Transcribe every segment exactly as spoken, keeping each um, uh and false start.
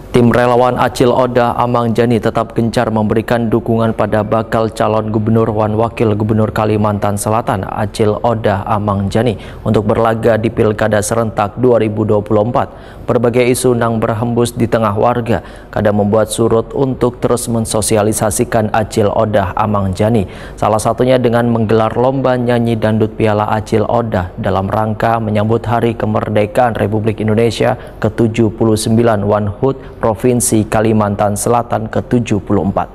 Tim relawan Acil Odah Amang Jani tetap gencar memberikan dukungan pada bakal calon gubernur wan wakil gubernur Kalimantan Selatan, Acil Odah Amang Jani, untuk berlaga di Pilkada serentak dua ribu dua puluh empat. Berbagai isu nang berhembus di tengah warga kada membuat surut untuk terus mensosialisasikan Acil Odah Amang Jani, salah satunya dengan menggelar lomba nyanyi dangdut Piala Acil Odah dalam rangka menyambut Hari Kemerdekaan Republik Indonesia ke tujuh puluh sembilan wan hut Provinsi Kalimantan Selatan ke tujuh puluh empat.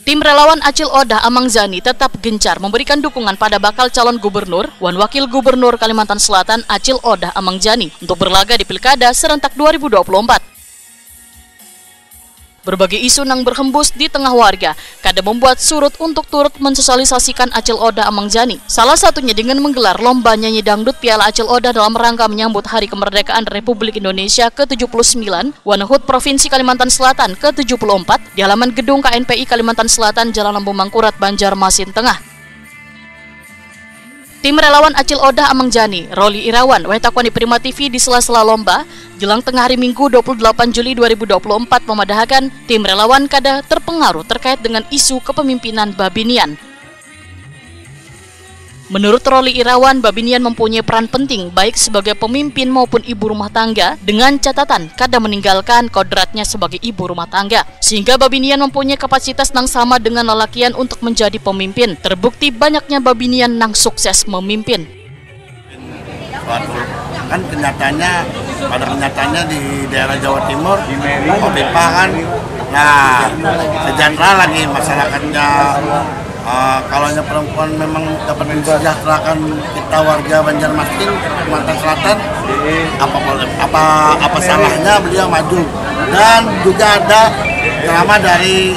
Tim relawan Acil Odah Amang Jani tetap gencar memberikan dukungan pada bakal calon gubernur wan wakil gubernur Kalimantan Selatan, Acil Odah Amang Jani, untuk berlaga di Pilkada serentak dua ribu dua puluh empat. Berbagai isu nang berhembus di tengah warga kada membuat surut untuk turut mensosialisasikan Acil Odah Amang Jani. Salah satunya dengan menggelar lomba nyanyi dangdut Piala Acil Odah dalam rangka menyambut Hari Kemerdekaan Republik Indonesia ke tujuh puluh sembilan wan hut Provinsi Kalimantan Selatan ke tujuh puluh empat di halaman gedung K N P I Kalimantan Selatan, Jalan Lampu Mangkurat, Banjarmasin Tengah. Tim relawan Acil Odah Amang Jani, Roli Irawan, weh takuni Prima T V di sela-sela lomba, jelang tengah hari Minggu dua puluh delapan Juli dua ribu dua puluh empat, memadahakan tim relawan kada terpengaruh terkait dengan isu kepemimpinan babinian. Menurut Roli Irawan, babinian mempunyai peran penting baik sebagai pemimpin maupun ibu rumah tangga, dengan catatan kada meninggalkan kodratnya sebagai ibu rumah tangga, sehingga babinian mempunyai kapasitas nang sama dengan lalakian untuk menjadi pemimpin. Terbukti banyaknya babinian nang sukses memimpin. Suatu kan kenyataannya, pada kenyataannya di daerah Jawa Timur, Kofifa kan, nah, sejahtera lagi masyarakatnya. Eh, kalau hanya perempuan memang dapat mensejahterakan kita warga Banjarmasin, Kalimantan Selatan, apa boleh, apa apa salahnya beliau maju? Dan juga ada ceramah dari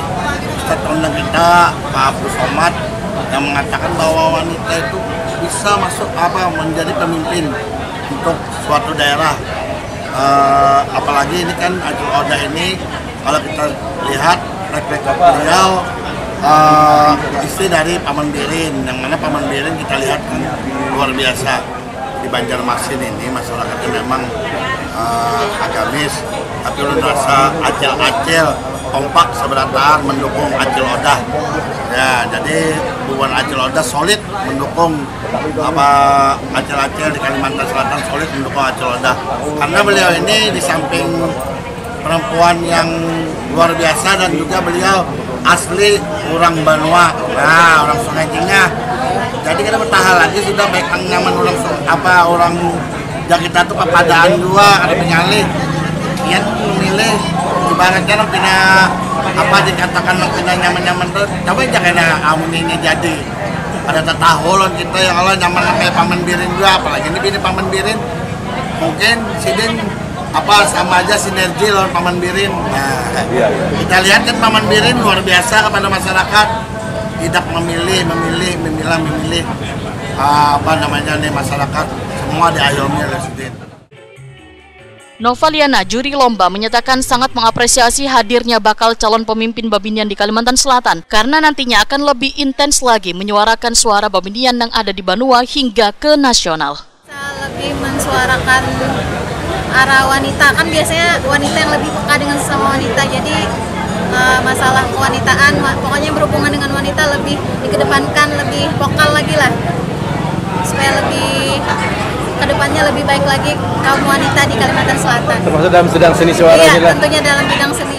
Ustadz Kondang kita, Pak Abdul Somad, yang mengatakan bahwa wanita itu bisa masuk apa menjadi pemimpin untuk suatu daerah. Eh, apalagi ini kan Acil Odah ini, kalau kita lihat track record beliau, eh, istri dari Paman Birin, yang mana Paman Birin kita lihat kan luar biasa. Di Banjarmasin ini masyarakatnya memang, eh, agamis, tapi ulun rasa acil-acil kompak seberataan mendukung Acil Odah. Ya, jadi bubuhan Acil Odah solid mendukung apa, acil-acil di Kalimantan Selatan solid mendukung Acil Odah. Karena beliau ini di samping perempuan yang luar biasa dan juga beliau asli orang Banua, nah, orang Sungai Jingah. Jadi kada bertahan lagi sudah, baik nang nyaman orang Sun-, apa, orang Jakarta tuh papadaan jua, kada menyalih. Kian memilih ibaratnya nang pina apa dikatakan nang pina nyaman-nyaman tuh, coba aja kena amun ini jadi. Pada tatahu lawan kita, ya Allah, nyaman nang kaya Paman Birin jua, apalagi ini bini Paman Birin. Mungkin sidin apa, sama aja sinergi lawan Paman Birin. Nah, Iya, iya. kita lihat kan Paman Birin luar biasa kepada masyarakat. Tidak memilih, memilih, memilah, memilih, ah, apa namanya nih, masyarakat. Semua diayomi oleh sidin. Novaliana, juri lomba, menyatakan sangat mengapresiasi hadirnya bakal calon pemimpin babinian di Kalimantan Selatan karena nantinya akan lebih intens lagi menyuarakan suara babinian yang ada di Banua hingga ke nasional. Bisa lebih mensuarakan arah wanita, kan biasanya wanita yang lebih peka dengan sesama wanita, jadi eh, masalah kewanitaan wa- pokoknya berhubungan dengan wanita lebih dikedepankan, lebih vokal lagi lah, supaya lebih kedepannya lebih baik lagi kaum wanita di Kalimantan Selatan. Termasuk dalam sidang seni suara Iya, ini lah. Tentunya dalam bidang seni